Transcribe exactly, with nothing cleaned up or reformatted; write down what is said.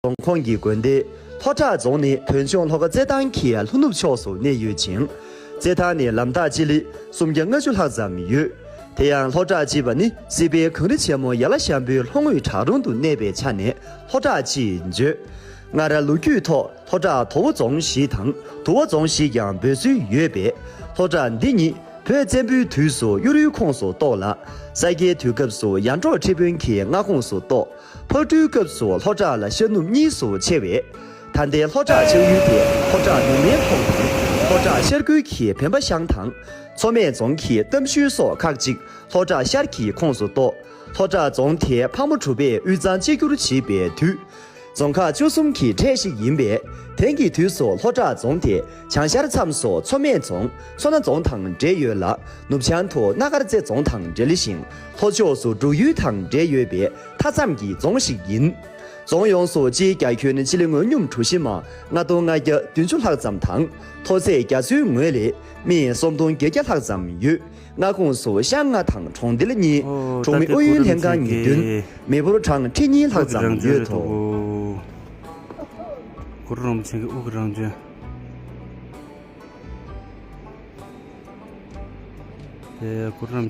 རྫོང་ཁོངས་ཀྱི་དགོན་སྡེ། ལྷོ་བྲག་རྫོང་ནི་བོད་ལྗོངས་ལྷོ་ཁ་རྩེད་ཐང་གི་ལྷོ་ནུབ་ཕྱོགས་སུ་གནས་ཡོད་ཅིང་། རྩེད་ཐང་ནས་ལམ་ཐག་སྤྱི་ལེ་སུམ་བརྒྱ་ལྔ་བཅུ་ལྷག་ཙམ་ཡོད། དེ་ཡང་ལྷོ་བྲག་ཅེས་པ་ནི་སྲིད་པའི་གངས་རི་ཆེན་མོ་ཡ་ལ་ཞང་པོའི་ལྷོ་ངོས་བྲག་དྲུང་དུ་གནས་པའི་ཆ་ནས་ལྷོ་བྲག་ཅེས་བརྗོད། སྔར་ལོ་རྒྱུས་ཐོག་ལྷོ་བྲག་དོ་བོ་རྫོང་ཞེས་དང་དུ་བ་རྫོང་ཞེས་ཀྱང་འབོད་སྲོལ་ཡོད་པས། ལྷོ་བྲག་འདི་ཉིད་བོད་བཙན་པོའི་དུས་སུ་གཡུ་རུའི་ཁོངས་སུ་གཏོགས་ལ། ས་སྐྱའི་དུས་སྐབས་སུ་ཡར་འབྲོག་ཁྲི་དཔོན་གྱི་མངའ་ཁོངས་སུ་གཏོགས། ཕག་གྲུའི་སྐབས་སུ་ལྷོ་བྲག་ལ་ཤར་ནུབ་གཉིས་སུ་ཕྱེ་བས། ད་ལྟའི་ལྷོ་བྲག་ཆགས་ཡུལ་དེ་ལྷོ་བྲག་ནུབ་མའི་ཁོངས་དང་ལྷོ་བྲག་ཤར་ཁུལ་གྱི་བེམ་པ་ཤང་དང་། མཚོ་སྨད་རྫོང་གི་གཏམ་ཤུལ་སོགས་ཁག་ཅིག་ལྷོ་བྲག་ཤར་གྱི་ཁོངས་སུ་གཏོགས། ལྷོ་བྲག་རྫོང་དེ་ཕག་མོ་གྲུ་པས་དབུས་གཙང་གཅིག་གྱུར་བྱེད་པའི་དུས། རྫོང་ཁག་བཅུ་གསུམ་གྱི་གྲས་ཤིག་ཡིན་པས། དེང་གི་དུས་སུ་ལྷོ་བྲག་རྫོང་དེ་བྱང་ཤར་མཚམས་སུ་མཚོ་སྨད་རྫོང་མཚོ་སྣ་རྫོང་དང་འབྲེལ་ཡོད་ལ། ནུབ་བྱང་དུ་སྣ་དཀར་རྩེ་རྫོང་དང་འབྲེལ་ཞིང་། ལྷོ་ཕྱོགས་སུ་འབྲུག་ཡུལ་དང་འབྲེལ་ཡོད་པའི་མཐའ་མཚམས་ཀྱི་རྫོང་ཞིག་ཡིན། རྫོང་ཡོངས་སུ་སྤྱིའི་རྒྱ་ཁྱོན་སྤྱི་ལེ་ངོས་སྙོམས་གྲུ་བཞི་མ་ལྔ་སྟོང་ལྔ་བརྒྱ་བདུན་ཅུ་ལྷག་ཙམ་དང་། མཐོ་ཚད་རྒྱ་མཚོའི་ངོས་ལས་སྨི་སུམ་སྟོང་བརྒྱད་བརྒྱ་ལྷག་ཙམ་ཡོད། མངའ་ཁོངས་སུ་ཤང་ལྔ་དང་གྲོང་རྡལ་གཉིས། ཨོ། གྲོང་མི་ད་ལྟའི་ཨུ་ཡོན་ལྷན་ཁང་ཉེར་བདུན། མི་འབོར་གྲངས་ཁྲི་གཉིས་ལྷག་ཙམ་ཡོད་དོ། གུ་རུ་རིན་པོ་ཆེ་གི་དབུ་གི་རང་བྱོན། དེ་གུ་རུ་རིན་